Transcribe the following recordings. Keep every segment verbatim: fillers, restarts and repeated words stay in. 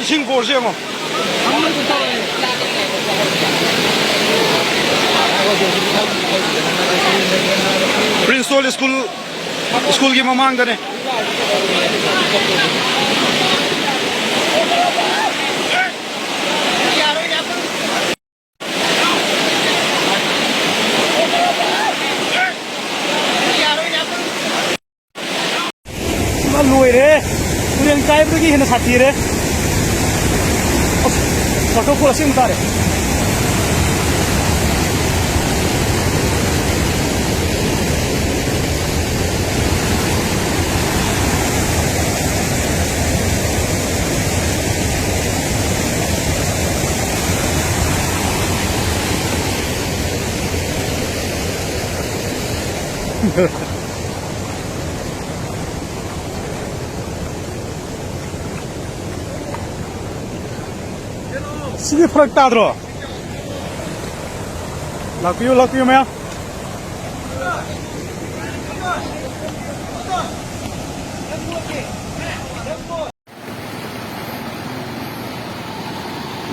ꯏꯁꯤꯡ ꯕꯣꯔꯁꯦ ꯌꯦꯡꯉꯣ꯫ ꯄ꯭ꯔꯤꯟꯁꯇꯣꯜ ꯁ꯭ꯀꯨꯜ, ꯁ꯭ꯀꯨꯜꯒꯤ ꯃꯃꯥꯡꯗꯅꯦ꯫ ꯏꯃꯥ, ꯂꯣꯏꯔꯦ꯫ ꯇꯨꯔꯦꯟ ꯀꯥꯏꯕꯗꯒꯤ ꯍꯦꯟꯅ ꯁꯥꯊꯤꯔꯦ꯫ ꯑꯁ, waterfall ꯑꯁꯦꯡꯕ ꯇꯥꯔꯦ꯫ ꯁꯤꯗꯤ ꯐꯔꯛ ꯇꯥꯗ꯭ꯔꯣ? ꯂꯥꯛꯄꯤꯌꯨ, ꯂꯥꯛꯄꯤꯌꯨ ꯃꯌꯥꯝ꯫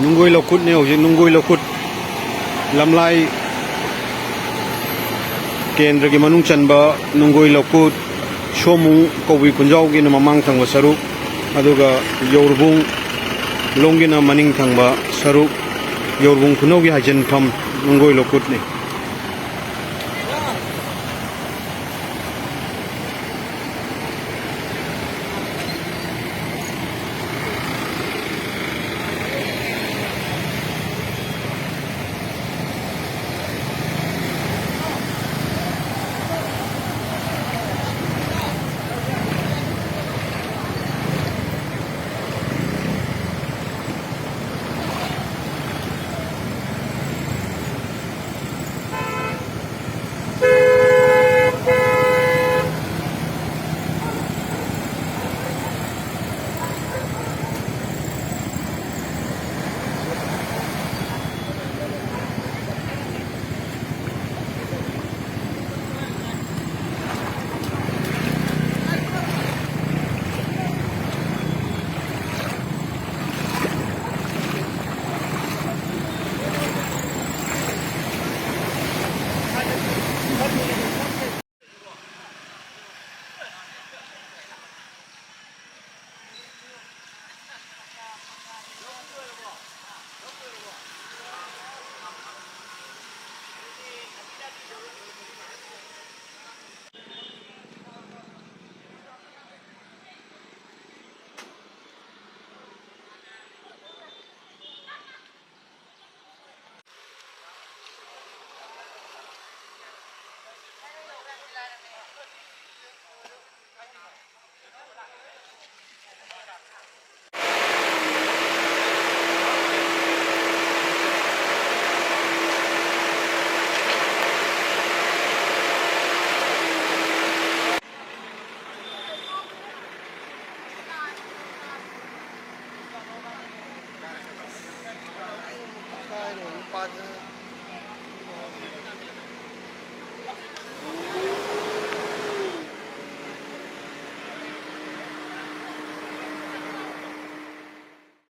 ꯅꯨꯡꯒꯣꯏ ꯂꯧꯀꯨꯠꯅꯦ ꯍꯧꯖꯤꯛ, ꯅꯨꯡꯒꯣꯏ ꯂꯧꯀꯨꯠ꯫ ꯂꯝꯂꯥꯏ ꯀꯦꯟꯗ꯭ꯔꯒꯤ ꯃꯅꯨꯡ ꯆꯟꯕ ꯅꯨꯡꯒꯣꯏ ꯂꯧꯀꯨꯠ, ꯁꯣꯃꯨꯡ ꯀꯧꯕꯤ ꯈꯨꯟꯖꯥꯎꯒꯤꯅ ꯃꯃꯥꯡ ꯊꯪꯕ ꯁꯔꯨꯛ, ꯑꯗꯨꯒ ꯌꯧꯔꯕꯨꯡ ꯂꯣꯝꯒꯤꯅ ꯃꯅꯤꯡ ꯊꯪꯕ ꯁꯔꯨꯛ, ꯌꯧꯔꯕꯨꯡ ꯈꯨꯅꯧꯒꯤ ꯍꯥꯏꯖꯤꯟꯐꯝ ꯅꯨꯡꯒꯣꯏ ꯂꯧꯀꯨꯠꯅꯤ꯫